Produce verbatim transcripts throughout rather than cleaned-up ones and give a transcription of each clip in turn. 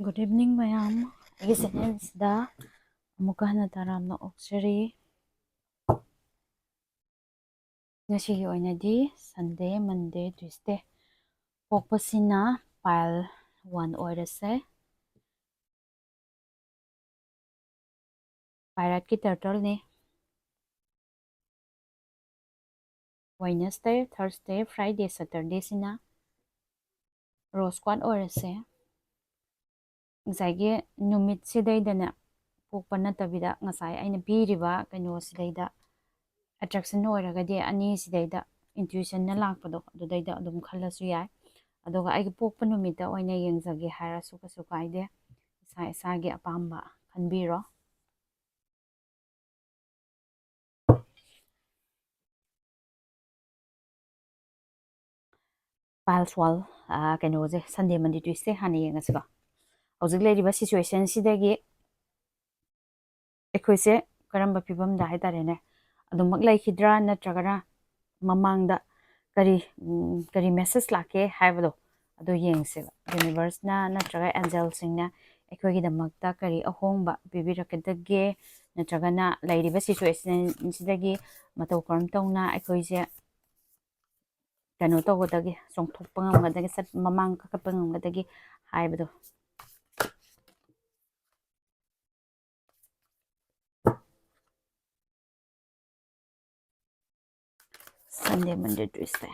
Good evening, ꯃꯌꯥꯝ꯫ ꯑꯩꯒꯤ channelꯁꯤꯗ ꯑꯃꯨꯛꯀ ꯍꯟꯅ ꯇꯔꯥꯝꯅ ꯑꯣꯛꯆꯔꯤ꯫ ꯉꯁꯤꯒꯤ ꯑꯣꯏꯅꯗꯤ Sunday, Monday, Tuesday ꯄꯣꯛꯄꯁꯤꯅ pile one ꯑꯣꯏꯔꯁꯦ꯫ Pirateꯀꯤ turtleꯅꯤ꯫ Wednesday, Thursday, Friday, Saturdayꯁꯤꯅ Rose Quartz ꯑꯣꯏꯔꯁꯦ꯫ ꯉꯁꯥꯏꯒꯤ ꯅꯨꯃꯤꯠꯁꯤꯗꯩꯗꯅꯦ ꯄꯣꯛꯄ ꯅꯠꯇꯕꯤꯗ, ꯉꯁꯥꯏ ꯑꯩꯅ ꯄꯤꯔꯤꯕ ꯀꯩꯅꯣꯁꯤꯗꯩꯗ attraction ꯑꯣꯏꯔꯒꯗꯤ, ꯑꯅꯤꯁꯤꯗꯩꯗ intuitionꯅ ꯂꯥꯛꯄꯗꯣ, ꯑꯗꯨꯗꯩꯗ ꯑꯗꯨꯝ ꯈꯜꯂꯁꯨ ꯌꯥꯏ꯫ ꯑꯗꯨꯒ ꯑꯩꯒꯤ ꯄꯣꯛꯄ ꯅꯨꯃꯤꯠꯇ ꯑꯣꯏꯅ ꯌꯦꯡꯖꯒꯦ ꯍꯥꯏꯔꯁꯨ ꯀꯩꯁꯨ ꯀꯥꯏꯗꯦ, ꯏꯁꯥ ꯏꯁꯥꯒꯤ ꯑꯄꯥꯝꯕ ꯈꯟꯕꯤꯔꯣ꯫ Pile one, ꯑꯥ, ꯀꯩꯅꯣꯁꯦ, Sunday, Monday, Tuesday ꯍꯥꯟꯅ ꯌꯦꯡꯉꯁꯤꯀꯣ꯫ ꯍꯧꯖꯤꯛ ꯂꯩꯔꯤꯕ situationꯁꯤꯗꯒꯤ ꯑꯩꯈꯣꯏꯁꯦ ꯀꯔꯝꯕ ꯐꯤꯕꯝꯗ ꯍꯥꯏꯇꯥꯔꯦꯅꯦ, ꯑꯗꯨꯃꯛ ꯂꯩꯈꯤꯗ꯭ꯔꯥ, ꯅꯠꯇ꯭ꯔꯒꯅ ꯃꯃꯥꯡꯗ ꯀꯔꯤ, ꯎꯝ, ꯀꯔꯤ message ꯂꯥꯛꯀꯦ ꯍꯥꯏꯕꯗꯣ, ꯑꯗꯨ ꯌꯦꯡꯁꯦꯕ꯫ Universeꯅ ꯅꯠꯇ꯭ꯔꯒ angelꯁꯤꯡꯅ ꯑꯩꯈꯣꯏꯒꯤꯗꯃꯛꯇ ꯀꯔꯤ ꯑꯍꯣꯡꯕ ꯄꯤꯕꯤꯔꯛꯀꯗꯒꯦ, ꯅꯠꯇ꯭ꯔꯒꯅ ꯂꯩꯔꯤꯕ situationꯁꯤꯗꯒꯤ ꯃꯇꯧ ꯀꯔꯝ ꯇꯧꯅ ꯑꯩꯈꯣꯏꯁꯦ ꯀꯩꯅꯣ ꯇꯧꯒꯗꯒꯦ, ꯆꯣꯡꯊꯣꯛꯄ ꯉꯝꯒꯗꯒꯦ, ꯆꯠ-, ꯃꯃꯥꯡ ꯀꯥꯈꯠꯄ ꯉꯝꯒꯗꯒꯦ ꯍꯥꯏꯕꯗꯣ꯫ Sunday, Monday, Tuesday꯫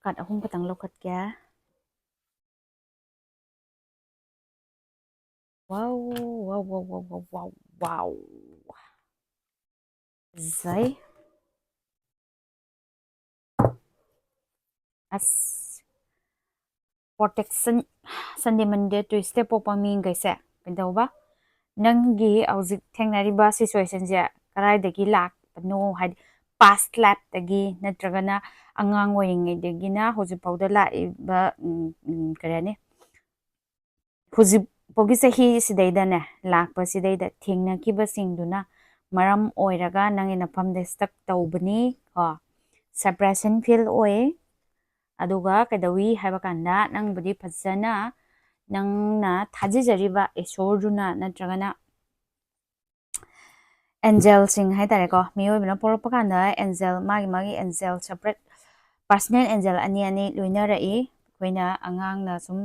Card ꯑꯍꯨꯝ ꯈꯛꯇꯪ ꯂꯧꯈꯠꯀꯦ꯫ Wow, wow, wow, wow, wow, wow, wow꯫ ꯐꯖꯩ꯫ ꯑꯁ, protection, Sunday, Monday, Tuesday ꯄꯣꯛꯄ ꯃꯤꯈꯩꯁꯦ ꯀꯩꯗꯧꯕ? ꯅꯪꯒꯤ ꯍꯧꯖꯤꯛ ꯊꯦꯡꯅꯔꯤꯕ situationꯁꯦ ꯀꯗꯥꯏꯗꯒꯤ ꯂꯥꯛꯄꯅꯣ? ꯍꯥꯏꯗꯤ, past lifeꯇꯒꯤ, ꯅꯠꯇ꯭ꯔꯒꯅ ꯑꯉꯥꯡ ꯑꯣꯏꯔꯤꯉꯩꯗꯒꯤꯅ ꯍꯧꯖꯤꯛ ꯐꯥꯎꯗ ꯂꯥꯛꯏꯕ, ꯎꯝ, ꯎꯝ, ꯀꯔꯤ ꯍꯥꯏꯅꯤ, ꯍꯧꯖꯤꯛ ꯄꯣꯛꯀꯤ ꯆꯍꯤꯁꯤꯗꯩꯗꯅꯦ, ꯂꯥꯛꯄꯁꯤꯗꯩꯗ ꯊꯦꯡꯅꯈꯤꯕꯁꯤꯡꯗꯨꯅ ꯃꯔꯝ ꯑꯣꯏꯔꯒ ꯅꯪꯒꯤ ꯅꯐꯝꯗ ꯁ꯭ꯇꯛ ꯇꯧꯕꯅꯤ ꯀꯣ꯫ ꯁꯦꯄꯔꯦꯁꯟ ꯐꯤꯜ ꯑꯣꯏ꯫ ꯑꯗꯨꯒ ꯀꯩꯗꯧꯏ ꯍꯥꯏꯕ ꯀꯥꯟꯗ, ꯅꯪꯕꯨꯗꯤ ꯐꯖꯅ ꯅꯪꯅ ꯊꯥꯖꯖꯔꯤꯕ ꯏꯁꯣꯔꯗꯨꯅ ꯅꯠꯇ꯭ꯔꯒꯅ ꯑꯦꯟꯖꯦꯜꯁꯤꯡ ꯍꯥꯏ ꯇꯥꯔꯦꯀꯣ, ꯃꯤꯑꯣꯏꯕꯅ ꯄꯣꯛꯂꯛꯄ ꯀꯥꯟꯗ ꯑꯦꯟꯖꯦꯜ, ꯃꯥꯒꯤ ꯃꯥꯒꯤ ꯑꯦꯟꯖꯦꯜ, ꯁꯦꯄꯔꯦꯠ ꯄꯥꯔꯁꯅꯦꯜ ꯑꯦꯟꯖꯦꯜ ꯑꯅꯤ ꯑꯅꯤ ꯂꯣꯏꯅꯔꯛꯏ꯫ ꯑꯩꯈꯣꯏꯅ ꯑꯉꯥꯡꯅ ꯁꯨꯝ,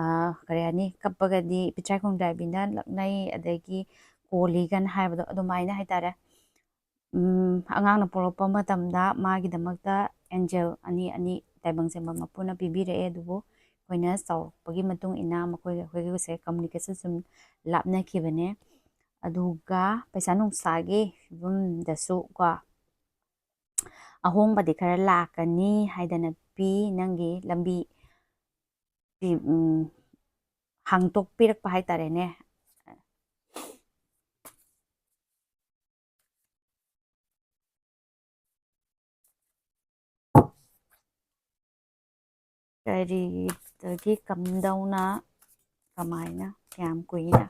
ꯑꯥ, ꯀꯔꯤ ꯍꯥꯏꯅꯤ, ꯀꯞꯄꯒꯗꯤ ꯄꯤꯊ꯭ꯔꯥꯏ ꯈꯣꯡꯗꯥꯏꯕꯤꯅ ꯂꯛꯅꯩ, ꯑꯗꯒꯤ ꯀꯣꯜꯂꯤꯒꯅ ꯍꯥꯏꯕꯗꯣ ꯑꯗꯨꯃꯥꯏꯅ ꯍꯥꯏ ꯇꯥꯔꯦ꯫ ꯎꯝ, ꯑꯉꯥꯡꯅ ꯄꯣꯛꯂꯛꯄ ꯃꯇꯝꯗ ꯃꯥꯒꯤꯗꯃꯛꯇ ꯑꯦꯟꯖꯦꯜ ꯑꯅꯤ ꯑꯅꯤ ꯇꯥꯏꯕꯪ ꯁꯦꯝꯕ ꯃꯄꯨꯅ ꯄꯤꯕꯤꯔꯛꯑꯦ꯫ ꯑꯗꯨꯕꯨ ꯑꯩꯈꯣꯏꯅ ꯆꯥꯎꯔꯛꯄꯒꯤ ꯃꯇꯨꯡ ꯏꯟꯅ ꯃꯈꯣꯏꯒ ꯑꯩꯈꯣꯏꯒꯁꯦ ꯀꯝꯃꯨꯅꯤꯀꯦꯁꯟ ꯁꯨꯝ ꯂꯥꯞꯅꯈꯤꯕꯅꯦ꯫ ꯑꯗꯨꯒ ꯄꯩꯁꯥ ꯅꯨꯡꯁꯥꯒꯤ ꯐꯤꯕꯝꯗꯁꯨ ꯀꯣ, ꯑꯍꯣꯡꯕꯗꯤ ꯈꯔ ꯂꯥꯛꯀꯅꯤ ꯍꯥꯏꯗꯅ ꯄꯤ꯫ ꯅꯪꯒꯤ ꯂꯝꯕꯤ ꯄꯤ-, ꯎꯝ, ꯍꯥꯡꯗꯣꯛꯄꯤꯔꯛꯄ ꯍꯥꯏꯇꯥꯔꯦꯅꯦ꯫ ꯀꯔꯤꯗꯒꯤ ꯀꯝꯗꯧꯅ, ꯀꯃꯥꯏꯅ, ꯀꯌꯥꯝ ꯀꯨꯏꯅ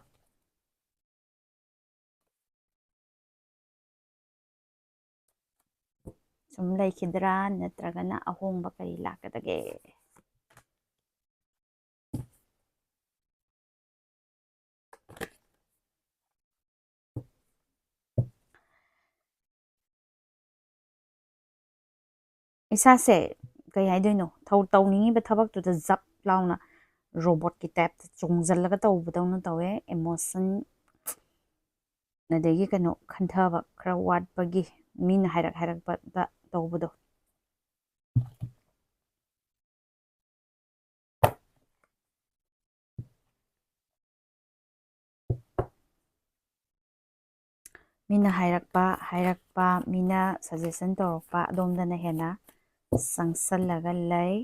ꯁꯨꯝ ꯂꯩꯈꯤꯗ꯭ꯔꯥ, ꯅꯠꯇ꯭ꯔꯒꯅ ꯑꯍꯣꯡꯕ ꯀꯔꯤ ꯂꯥꯛꯀꯗꯒꯦ? ꯏꯁꯥꯁꯦ, ꯀꯩ ꯍꯥꯏꯗꯣꯏꯅꯣ, ꯊꯧ-, ꯇꯧꯅꯤꯡꯉꯤꯕ ꯊꯕꯛꯇꯨꯗ ꯖꯞ ꯂꯥꯎꯅ ꯔꯣꯕꯣꯠꯀꯤ ꯇꯥꯏꯞꯇ ꯆꯣꯡꯁꯤꯜꯂꯒ ꯇꯧꯕꯗꯧꯅ ꯇꯧꯋꯦ꯫ ꯏꯃꯣꯁꯟ, ꯑꯗꯒꯤ ꯀꯩꯅꯣ, ꯈꯟꯊꯕ ꯈꯔ ꯋꯥꯠꯄꯒꯤ, ꯃꯤꯅ ꯍꯥꯏꯔꯛ ꯍꯥꯏꯔꯛꯄꯗ ꯇꯧꯕꯗꯣ꯫ ꯃꯤꯅ ꯍꯥꯏꯔꯛꯄ, ꯍꯥꯏꯔꯛꯄ, ꯃꯤꯅ ꯁꯖꯦꯁꯟ ꯇꯧꯔꯛꯄ, ꯑꯗꯣꯝꯗꯅ ꯍꯦꯟꯅ ꯆꯪꯁꯜꯂꯒ ꯂꯩ꯫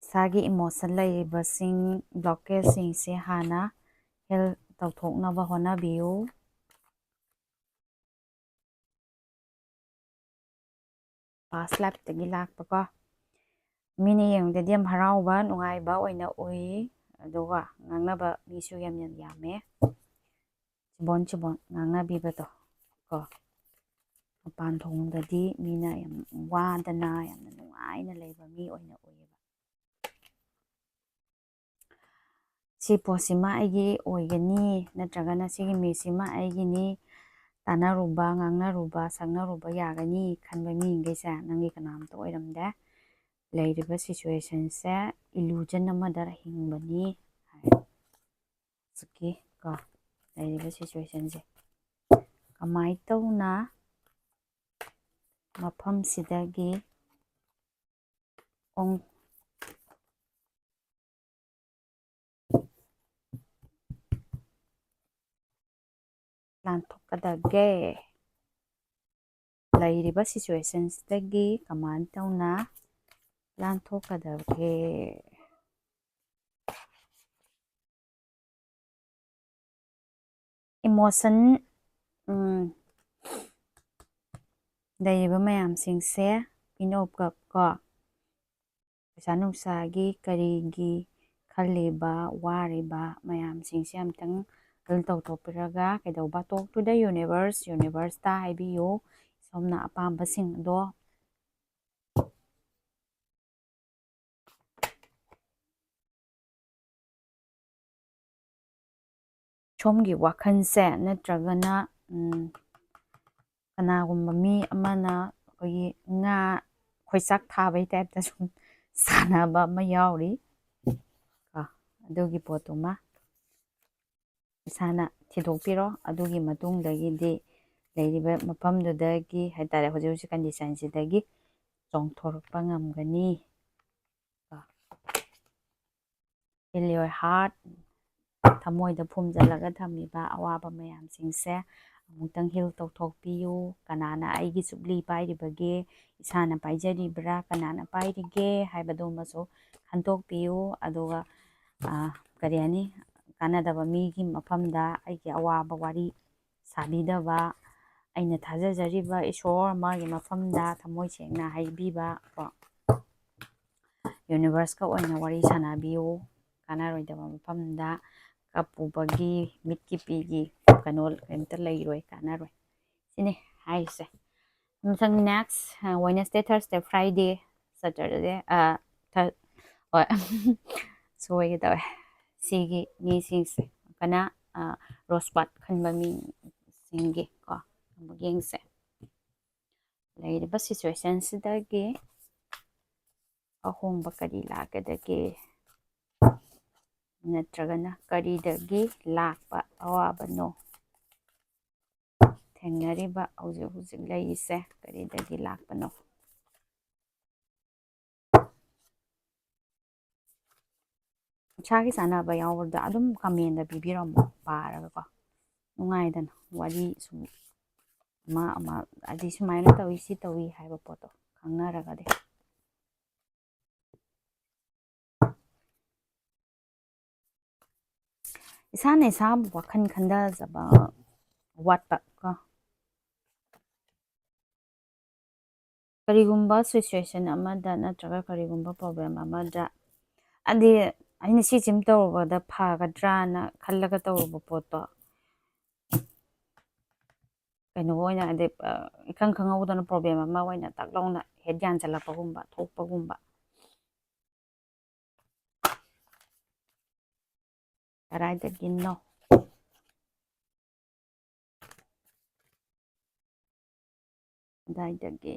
ꯏꯁꯥꯒꯤ ꯏꯃꯣꯁꯟ ꯂꯩꯔꯤꯕꯁꯤꯡ, ꯕ꯭ꯂꯣꯀꯦꯖꯁꯤꯡꯁꯦ ꯍꯥꯟꯅ ꯍꯤꯜ ꯇꯧꯊꯣꯛꯅꯕ ꯍꯣꯠꯅꯕꯤꯌꯨ꯫ ꯄꯥꯁ ꯂꯥꯏꯐꯇꯒꯤ ꯂꯥꯛꯄꯀꯣ꯫ ꯃꯤꯅ ꯌꯦꯡꯕꯗꯗꯤ ꯌꯥꯝ ꯍꯔꯥꯎꯕ, ꯅꯨꯡꯉꯥꯏꯕ ꯑꯣꯏꯅ ꯎꯏ꯫ ꯑꯗꯨꯒ ꯉꯥꯡꯅꯕ ꯃꯤꯁꯨ ꯌꯥꯝ ꯌꯥꯝ ꯌꯥꯝꯃꯦ꯫ ꯆꯤꯕꯣꯟ ꯆꯤꯕꯣꯟ ꯉꯥꯡꯅꯕꯤꯕꯗꯣ ꯀꯣ꯫ ꯃꯄꯥꯟ ꯊꯣꯡꯗꯗꯤ ꯃꯤꯅ ꯌꯥꯝ ꯋꯥꯗꯅ ꯌꯥꯝꯅ ꯅꯨꯡꯉꯥꯏꯅ ꯂꯩꯕ ꯃꯤ ꯑꯣꯏꯅ ꯎꯏꯌꯦꯕ꯫ ꯁꯤ ꯄꯣꯠꯁꯤꯃ ꯑꯩꯒꯤ ꯑꯣꯏꯒꯅꯤ, ꯅꯠꯇ꯭ꯔꯒꯅ ꯁꯤꯒꯤ ꯃꯤꯁꯤꯃ ꯑꯩꯒꯤꯅꯤ, ꯇꯥꯟꯅꯔꯨꯕ, ꯉꯥꯡꯅꯔꯨꯕ, ꯁꯛꯅꯔꯨꯕ ꯌꯥꯒꯅꯤ ꯈꯟꯕ ꯃꯤꯈꯩꯁꯦ ꯅꯪꯒꯤ ꯀꯅꯥꯝꯇ ꯑꯣꯏꯔꯝꯗꯦ꯫ ꯂꯩꯔꯤꯕ situationꯁꯦ illusion ꯑꯃꯗ ꯍꯤꯡꯕꯅꯤ ꯍꯥꯏ꯫ ꯍꯧꯖꯤꯛꯀꯤ ꯀꯣ, ꯂꯩꯔꯤꯕ situationꯁꯦ ꯀꯃꯥꯏꯅ ꯇꯧꯅ ꯃꯐꯝꯁꯤꯗꯒꯤ ꯑꯣꯡ-, ꯂꯥꯟꯊꯣꯛꯀꯗꯒꯦ? ꯂꯩꯔꯤꯕ situationꯁꯤꯗꯒꯤ ꯀꯃꯥꯏꯅ ꯇꯧꯅ ꯂꯥꯟꯊꯣꯛꯀꯗꯒꯦ? Emotion, ꯎꯝ, ꯂꯩꯔꯤꯕ ꯃꯌꯥꯝꯁꯤꯡꯁꯦ, Queen of Cup ꯀꯣ, ꯄꯩꯁꯥ ꯅꯨꯡꯁꯥꯒꯤ ꯀꯔꯤꯒꯤ ꯈꯜꯂꯤꯕ, ꯋꯥꯔꯤꯕ ꯃꯌꯥꯝꯁꯤꯡꯁꯦ ꯑꯝꯇꯪ ꯍꯦꯜ ꯇꯧꯊꯣꯛꯄꯤꯔꯒ ꯀꯩꯗꯧꯕ? Talk to the universe, universeꯇ ꯍꯥꯏꯕꯤꯌꯨ ꯁꯣꯝꯅ ꯑꯄꯥꯝꯕꯁꯤꯡ ꯑꯗꯣ꯫ ꯁꯣꯝꯒꯤ ꯋꯥꯈꯜꯁꯦ ꯅꯠꯇ꯭ꯔꯒꯅ, ꯎꯝ, ꯀꯅꯥꯒꯨꯝꯕ ꯃꯤ ꯑꯃꯅ ꯑꯩꯈꯣꯏꯒꯤ ꯉꯥ ꯈꯣꯏꯆꯥꯛ ꯊꯥꯕꯩ typeꯇ ꯁꯨꯝ ꯁꯥꯟꯅꯕ ꯑꯃ ꯌꯥꯎꯔꯤ꯫ ꯀꯣ, ꯑꯗꯨꯒꯤ ꯄꯣꯠꯇꯨꯃ ꯏꯁꯥꯅ ꯊꯤꯗꯣꯛꯄꯤꯔꯣ꯫ ꯑꯗꯨꯒꯤ ꯃꯇꯨꯡꯗꯒꯤꯗꯤ ꯂꯩꯔꯤꯕ ꯃꯐꯝꯗꯨꯗꯒꯤ ꯍꯥꯏꯇꯥꯔꯦ, ꯍꯧꯖꯤꯛ ꯍꯧꯖꯤꯛ conditionꯁꯤꯗꯒꯤ ꯆꯣꯡꯊꯣꯔꯛꯄ ꯉꯝꯒꯅꯤ꯫ ꯀꯣ, Heal your heart, ꯊꯃꯣꯏꯗ ꯐꯨꯝꯖꯤꯜꯂꯒ ꯊꯝꯃꯤꯕ ꯑꯋꯥꯕ ꯃꯌꯥꯝꯁꯤꯡꯁꯦ ꯑꯃꯨꯛꯇꯪ heal ꯇꯧꯊꯣꯛꯄꯤꯌꯨ꯫ ꯀꯅꯥꯅ ꯑꯩꯒꯤ ꯆꯨꯞꯂꯤ ꯄꯥꯏꯔꯤꯕꯒꯦ? ꯏꯁꯥꯅ ꯄꯥꯏꯖꯔꯤꯕ꯭ꯔꯥ, ꯀꯅꯥꯅ ꯄꯥꯏꯔꯤꯒꯦ ꯍꯥꯏꯕꯗꯨꯃꯁꯨ ꯈꯟꯇꯣꯛꯄꯤꯌꯨ꯫ ꯑꯗꯨꯒ, ꯑ, ꯀꯔꯤ ꯍꯥꯏꯅꯤ, ꯀꯥꯟꯅꯗꯕ ꯃꯤꯒꯤ ꯃꯐꯝꯗ ꯑꯩꯒꯤ ꯑꯋꯥꯕ ꯋꯥꯔꯤ ꯁꯥꯕꯤꯗꯕ, ꯑꯩꯅ ꯊꯥꯖꯖꯔꯤꯕ ꯏꯁꯣꯔ ꯑꯃꯒꯤ ꯃꯐꯝꯗ ꯊꯃꯣꯏ ꯁꯦꯡꯅ ꯍꯥꯏꯕꯤꯕ ꯀꯣ꯫ Universeꯀ ꯑꯣꯏꯅ ꯋꯥꯔꯤ ꯁꯥꯟꯅꯕꯤꯌꯨ꯫ ꯀꯥꯟꯅꯔꯣꯏꯗꯕ ꯃꯐꯝꯗ ꯀꯞꯄꯨꯕꯒꯤ, ꯃꯤꯠꯀꯤ ꯄꯤꯒꯤ ꯀꯩꯅꯣ ꯀꯩꯝꯇ ꯂꯩꯔꯣꯏ, ꯀꯥꯟꯅꯔꯣꯏ꯫ ꯁꯤꯅꯤ ꯍꯥꯏꯔꯤꯁꯦ꯫ ꯃꯊꯪ next, ꯑ, Wednesday, Thursday, Friday, Saturday, ꯑ, ꯊꯔ-, ꯍꯣꯏ꯫ ꯁꯣꯏꯒꯦ ꯇꯧꯋꯦ꯫ ꯁꯤꯒꯤ ꯃꯤꯁꯤꯡꯁꯦ ꯀꯅꯥ, ꯑ, rose bud ꯈꯟꯕ ꯃꯤꯁꯤꯡꯒꯤ ꯀꯣ, ꯑꯃꯨꯛ ꯌꯦꯡꯁꯦ꯫ ꯂꯩꯔꯤꯕ situationꯁꯤꯗꯒꯤ ꯑꯍꯣꯡꯕ ꯀꯔꯤ ꯂꯥꯛꯀꯗꯒꯦ? ꯅꯠꯇ꯭ꯔꯒꯅ ꯀꯔꯤꯗꯒꯤ ꯂꯥꯛꯄ ꯑꯋꯥꯕꯅꯣ? ꯊꯦꯡꯅꯔꯤꯕ ꯍꯧꯖꯤꯛ ꯍꯧꯖꯤꯛ ꯂꯩꯔꯤꯁꯦ ꯀꯔꯤꯗꯒꯤ ꯂꯥꯛꯄꯅꯣ? ꯏꯁꯥꯒꯤ ꯆꯥꯟꯅꯕ ꯌꯥꯎꯕꯗ ꯑꯗꯨꯝ commentꯇ ꯄꯤꯕꯤꯔꯝꯃꯣ, ꯄꯥꯔꯒꯀꯣ꯫ ꯅꯨꯡꯉꯥꯏꯗꯅ ꯋꯥꯔꯤ ꯁꯨꯝ ꯑꯃ ꯑꯃ, ꯑꯗꯤ ꯁꯨꯃꯥꯏꯅ ꯇꯧꯏ, ꯁꯤ ꯇꯧꯏ ꯍꯥꯏꯕ ꯄꯣꯠꯇꯣ ꯈꯪꯅꯔꯒꯗꯤ꯫ ꯏꯁꯥꯅ ꯏꯁꯥꯕꯨ ꯋꯥꯈꯜ ꯈꯟꯊꯖꯕ ꯋꯥꯠꯄ ꯀꯣ꯫ ꯀꯔꯤꯒꯨꯝꯕ situation ꯑꯃꯗ ꯅꯠꯇ꯭ꯔꯒ ꯀꯔꯤꯒꯨꯝꯕ problem ꯑꯃꯗ, ꯍꯥꯏꯗꯤ ꯑꯩꯅ ꯁꯤꯁꯤꯃ ꯇꯧꯔꯨꯕꯗ ꯐꯒꯗ꯭ꯔꯥꯅ ꯈꯜꯂꯒ ꯇꯧꯔꯨꯕ ꯄꯣꯠꯇꯣ, ꯀꯩꯅꯣ ꯑꯣꯏꯅ, ꯍꯥꯏꯗꯤ, ꯑ, ꯏꯈꯪ ꯈꯪꯍꯧꯗꯅ problem ꯑꯃ ꯑꯣꯏꯅ ꯇꯛ ꯂꯥꯎꯅ ꯍꯦꯛ ꯌꯥꯟꯁꯤꯜꯂꯛꯄꯒꯨꯝꯕ, ꯊꯣꯛꯄꯒꯨꯝꯕ꯫ ꯀꯗꯥꯏꯗꯒꯤꯅꯣ? ꯀꯗꯥꯏꯗꯒꯤ?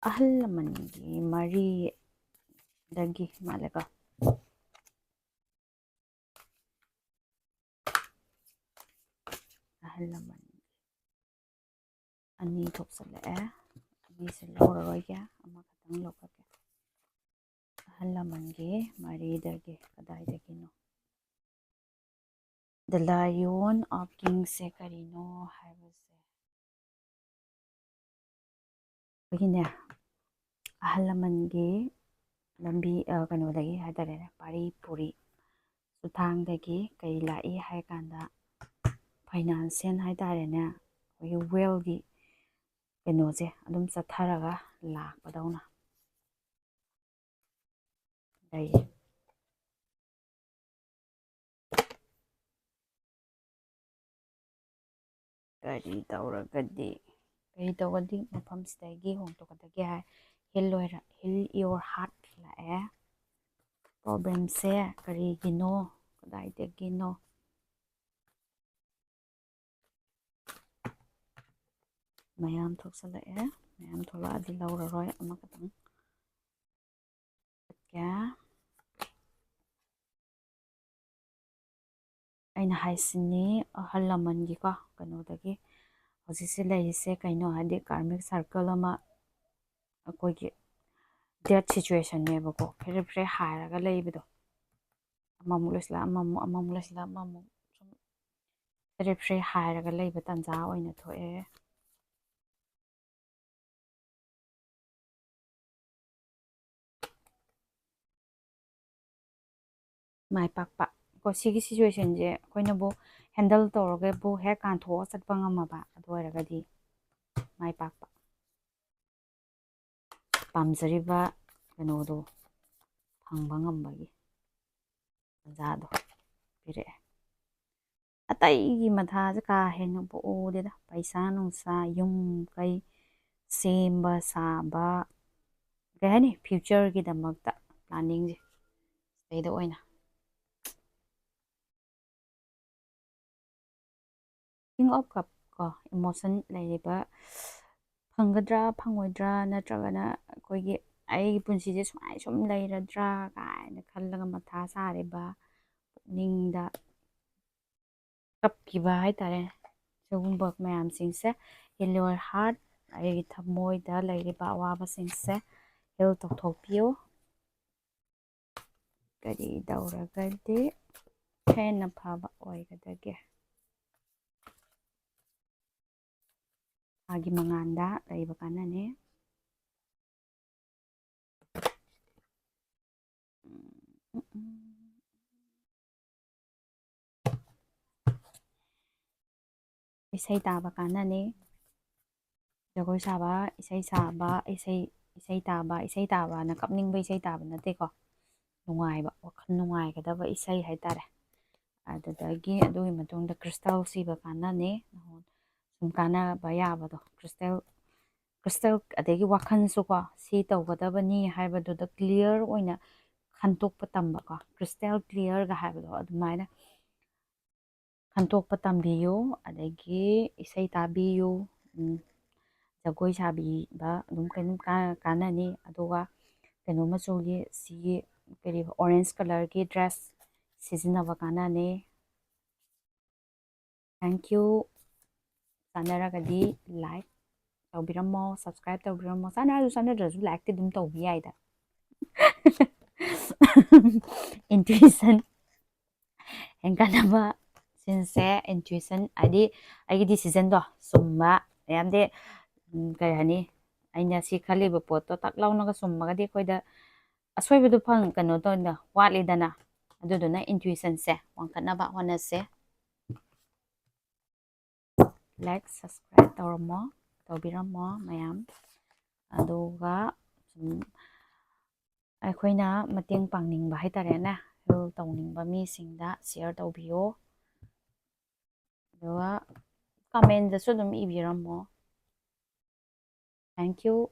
ꯑꯍꯜ ꯂꯃꯟꯒꯤ ꯃꯔꯤꯗꯒꯤ ꯃꯥꯜꯂꯦꯀꯣ꯫ ꯑꯍꯜ ꯂꯃꯟ ꯑꯅꯤ ꯊꯣꯛꯆꯜꯂꯛꯑꯦ꯫ ꯑꯅꯤꯁꯦ ꯂꯧꯔꯔꯣꯏꯒꯦ, ꯑꯃꯈꯛꯇꯪ ꯂꯧꯈꯠꯀꯦ꯫ ꯑꯍꯜ ꯂꯃꯟꯒꯤ ꯃꯔꯤꯗꯒꯤ ꯀꯗꯥꯏꯗꯒꯤꯅꯣ? The Lion of Kingsꯁꯦ ꯀꯔꯤꯅꯣ ꯍꯥꯏꯕꯁꯦ, ꯑꯩꯈꯣꯏꯒꯤꯅꯦ, ꯑꯍꯜ ꯂꯃꯟꯒꯤ ꯂꯝꯕꯤ, ꯑ, ꯀꯩꯅꯣꯗꯒꯤ ꯍꯥꯏꯇꯥꯔꯦꯅꯦ, ꯄꯥꯔꯤ ꯄꯨꯔꯤ ꯁꯨꯊꯥꯡꯗꯒꯤ ꯀꯩ ꯂꯥꯛꯏ ꯍꯥꯏ ꯀꯥꯟꯗ, ꯐꯥꯏꯅꯥꯟꯁꯤꯌꯦꯜ ꯍꯥꯏ ꯇꯥꯔꯦꯅꯦ, ꯑꯩꯈꯣꯏꯒꯤ ꯋꯦꯜꯒꯤ ꯀꯩꯅꯣꯁꯦ ꯑꯗꯨꯝ ꯆꯠꯊꯔꯒ ꯂꯥꯛꯄꯗꯧꯅ ꯂꯩꯌꯦ꯫ ꯀꯔꯤ ꯇꯧꯔꯒꯗꯤ, ꯀꯔꯤ ꯇꯧꯒꯗꯤ ꯃꯐꯝꯁꯤꯗꯒꯤ ꯍꯣꯡꯗꯣꯛꯀꯗꯒꯦ ꯍꯥꯏ? ꯍꯤꯜ ꯑꯣꯏꯔ, ꯍꯤꯜ ꯌꯣꯔ ꯍꯥꯔꯠ ꯂꯥꯛꯑꯦ꯫ ꯄ꯭ꯔꯣꯕ꯭ꯂꯦꯝꯁꯦ ꯀꯔꯤꯒꯤꯅꯣ, ꯀꯗꯥꯏꯗꯒꯤꯅꯣ? ꯃꯌꯥꯝ ꯊꯣꯛꯆꯜꯂꯛꯑꯦ꯫ ꯃꯌꯥꯝ ꯊꯣꯛꯂꯛꯑꯗꯤ ꯂꯧꯔꯔꯣꯏ, ꯑꯃꯈꯛꯇꯪ ꯆꯠꯀꯦ꯫ ꯑꯩꯅ ꯍꯥꯏꯁꯤꯅꯤ, ꯑꯍꯜ ꯂꯃꯟꯒꯤꯀꯣ, ꯀꯩꯅꯣꯗꯒꯤ ꯍꯧꯖꯤꯛꯁꯦ ꯂꯩꯔꯤꯁꯦ ꯀꯩꯅꯣ ꯍꯥꯏꯗꯤ ꯀꯥꯔꯃꯤꯛ ꯁꯥꯔꯀꯜ ꯑꯃ, ꯑꯩꯈꯣꯏꯒꯤ ꯗꯦꯠ ꯁꯤꯆꯨꯋꯦꯁꯟꯅꯦꯕꯀꯣ, ꯐꯦꯔꯦ ꯐꯦꯔꯦ ꯍꯥꯏꯔꯒ ꯂꯩꯕꯗꯣ, ꯑꯃꯃꯨꯛ ꯂꯣꯏꯁꯤꯜꯂ ꯑꯃꯃꯨꯛ, ꯑꯃꯃꯨꯛ ꯂꯣꯏꯁꯤꯜꯂ ꯑꯃꯃꯨꯛ, ꯁꯨꯝ ꯐꯦꯔꯦ ꯐꯦꯔꯦ ꯍꯥꯏꯔꯒ ꯂꯩꯕ ꯇꯥꯟꯖꯥ ꯑꯣꯏꯅ ꯊꯣꯛꯑꯦ꯫ ꯃꯥꯏ ꯄꯥꯛꯄ꯫ ꯀꯣ, ꯁꯤꯒꯤ ꯁꯤꯆꯨꯋꯦꯁꯟꯁꯦ ꯑꯩꯈꯣꯏꯅꯕꯨ ꯍꯦꯟꯗꯜ ꯇꯧꯔꯒꯕꯨ ꯍꯦꯛ ꯀꯥꯟꯊꯣꯛꯑ ꯆꯠꯄ ꯉꯝꯃꯕ, ꯑꯗꯨ ꯑꯣꯏꯔꯒꯗꯤ ꯃꯥꯏ ꯄꯥꯛꯄ꯫ ꯄꯥꯝꯖꯔꯤꯕ ꯀꯩꯅꯣꯗꯣ ꯐꯪꯕ ꯉꯝꯕꯒꯤ ꯇꯥꯟꯖꯥꯗꯣ ꯄꯤꯔꯛꯑꯦ꯫ ꯑꯇꯩꯒꯤ ꯃꯊꯥꯁꯦ ꯀꯥ ꯍꯦꯟꯅ ꯎꯗꯦꯗ꯫ ꯄꯩꯁꯥ ꯅꯨꯡꯁꯥ, ꯌꯨꯝ ꯀꯩ ꯁꯦꯝꯕ ꯁꯥꯕ, ꯀꯩ ꯍꯥꯏꯅꯤ, ꯐ꯭ꯌꯨꯆꯔꯒꯤꯗꯃꯛꯇ ꯄ꯭ꯂꯥꯅꯤꯡꯁꯦ ꯁꯤꯗꯩꯗ ꯑꯣꯏꯅ꯫ King of Cup ꯀꯣ, ꯏꯃꯣꯁꯟ ꯂꯩꯔꯤꯕ, ꯐꯪꯒꯗ꯭ꯔꯥ ꯐꯪꯉꯣꯏꯗ꯭ꯔꯥ, ꯅꯠꯇ꯭ꯔꯒꯅ ꯑꯩꯈꯣꯏꯒꯤ ꯑꯩꯒꯤ ꯄꯨꯟꯁꯤꯁꯦ ꯁꯨꯃꯥꯏꯅ ꯁꯨꯝ ꯂꯩꯔꯗ꯭ꯔꯥ ꯀꯥꯏꯅ ꯈꯜꯂꯒ ꯃꯊꯥ ꯁꯥꯔꯤꯕ, ꯄꯨꯛꯅꯤꯡꯗ ꯀꯞꯈꯤꯕ ꯍꯥꯏꯇꯥꯔꯦ, ꯁꯤꯒꯨꯝꯕ ꯃꯌꯥꯝꯁꯤꯡꯁꯦ, ꯍꯤꯜ ꯌꯣꯔ ꯍꯥꯔꯠ, ꯑꯩꯒꯤ ꯊꯃꯣꯏꯗ ꯂꯩꯔꯤꯕ ꯑꯋꯥꯕꯁꯤꯡꯁꯦ ꯍꯤꯜ ꯇꯧꯊꯣꯛꯄꯤꯌꯨ꯫ ꯀꯔꯤ ꯇꯧꯔꯒꯗꯤ ꯍꯦꯟꯅ ꯐꯕ ꯑꯣꯏꯒꯗꯒꯦ? ꯊꯥꯒꯤ ꯃꯉꯥꯜꯗ ꯂꯩꯕ ꯀꯥꯟꯅꯅꯤ꯫ ꯏꯁꯩ ꯇꯥꯕ ꯀꯥꯟꯅꯅꯤ꯫ ꯖꯒꯣꯏ ꯁꯥꯕ, ꯏꯁꯩ ꯁꯥꯕ, ꯏꯁꯩ ꯏꯁꯩ ꯇꯥꯕ, ꯏꯁꯩ ꯇꯥꯕꯅ ꯀꯞꯅꯤꯡꯕ ꯏꯁꯩ ꯇꯥꯕ ꯅꯠꯇꯦꯀꯣ꯫ ꯅꯨꯡꯉꯥꯏꯕ, ꯋꯥꯈꯜ ꯅꯨꯡꯉꯥꯏꯒꯗꯕ ꯏꯁꯩ ꯍꯥꯏꯇꯥꯔꯦ꯫ ꯑꯗꯨꯗꯒꯤ ꯑꯗꯨꯒꯤ ꯃꯇꯨꯡꯗ crystal ꯁꯤꯕ ꯀꯥꯟꯅꯅꯤ꯫ ꯁꯨꯝ ꯀꯥꯟꯅꯕ ꯌꯥꯕꯗꯣ, crystal crystal ꯑꯗꯒꯤ ꯋꯥꯈꯜꯁꯨꯀꯣ, ꯁꯤ ꯇꯧꯒꯗꯕꯅꯤ ꯍꯥꯏꯕꯗꯨꯗ clear ꯑꯣꯏꯅ ꯈꯟꯇꯣꯛꯄ ꯇꯝꯕꯀꯣ, crystal clearꯒ ꯍꯥꯏꯕꯗꯣ ꯑꯗꯨꯃꯥꯏꯅ ꯈꯟꯇꯣꯛꯄ ꯇꯝꯕꯤꯌꯨ꯫ ꯑꯗꯒꯤ ꯏꯁꯩ ꯇꯥꯕꯤꯌꯨ꯫ ꯎꯝ, ꯖꯒꯣꯏ ꯁꯥꯕꯤꯕ ꯑꯗꯨꯝ ꯀꯩꯅꯣꯝ ꯀꯥ- ꯀꯥꯟꯅꯅꯤ꯫ ꯑꯗꯨꯒ ꯀꯩꯅꯣ ꯃꯆꯨꯒꯤ, ꯁꯤꯒꯤ ꯀꯔꯤ, orange colourꯒꯤ dress ꯁꯤꯖꯤꯟꯅꯕ ꯀꯥꯟꯅꯅꯤ꯫ Thank you꯫ ꯆꯥꯟꯅꯔꯒꯗꯤ like ꯇꯧꯕꯤꯔꯝꯃꯣ, subscribe ꯇꯧꯕꯤꯔꯝꯃꯣ꯫ ꯆꯥꯟꯅꯔꯁꯨ ꯆꯥꯟꯅꯗ꯭ꯔꯁꯨ likeꯇꯤ ꯑꯗꯨꯝ ꯇꯧꯕꯤ ꯌꯥꯏꯗ꯫ Intuition ꯍꯦꯟꯒꯠꯅꯕ ꯁꯤꯟꯁꯦ꯫ Intuition ꯍꯥꯏꯗꯤ ꯑꯩꯒꯤ decisionꯗꯣ ꯆꯨꯝꯕ, ꯃꯌꯥꯝꯗꯤ, ꯎꯝ, ꯀꯩ ꯍꯥꯏꯅꯤ, ꯑꯩꯅ ꯁꯤ ꯈꯜꯂꯤꯕ ꯄꯣꯠꯇꯣ ꯇꯛ ꯂꯥꯎꯅꯒ ꯆꯨꯝꯃꯒꯗꯤ ꯑꯩꯈꯣꯏꯗ ꯑꯁꯣꯏꯕꯗꯨ ꯐꯪ-, ꯀꯩꯅꯣ ꯇꯧꯅ ꯋꯥꯠꯂꯤꯗꯅ꯫ ꯑꯗꯨꯗꯨꯅ intuitionꯁꯦ ꯋꯥꯡꯈꯠꯅꯕ ꯍꯣꯠꯅꯁꯦ꯫ Like, subscribe ꯇꯧꯔꯝꯃꯣ, ꯇꯧꯕꯤꯔꯝꯃꯣ ꯃꯌꯥꯝ꯫ ꯑꯗꯨꯒ ꯁꯨꯝ ꯑꯩꯈꯣꯏꯅ ꯃꯇꯦꯡ ꯄꯥꯡꯅꯤꯡꯕ ꯍꯥꯏꯇꯥꯔꯦꯅꯦ, help ꯇꯧꯅꯤꯡꯕ ꯃꯤꯁꯤꯡꯗ share ꯇꯧꯕꯤꯌꯣ꯫ ꯑꯗꯨꯒ commentꯗꯁꯨ ꯑꯗꯨꯝ ꯏꯕꯤꯔꯝꯃꯣ꯫ Thank you꯫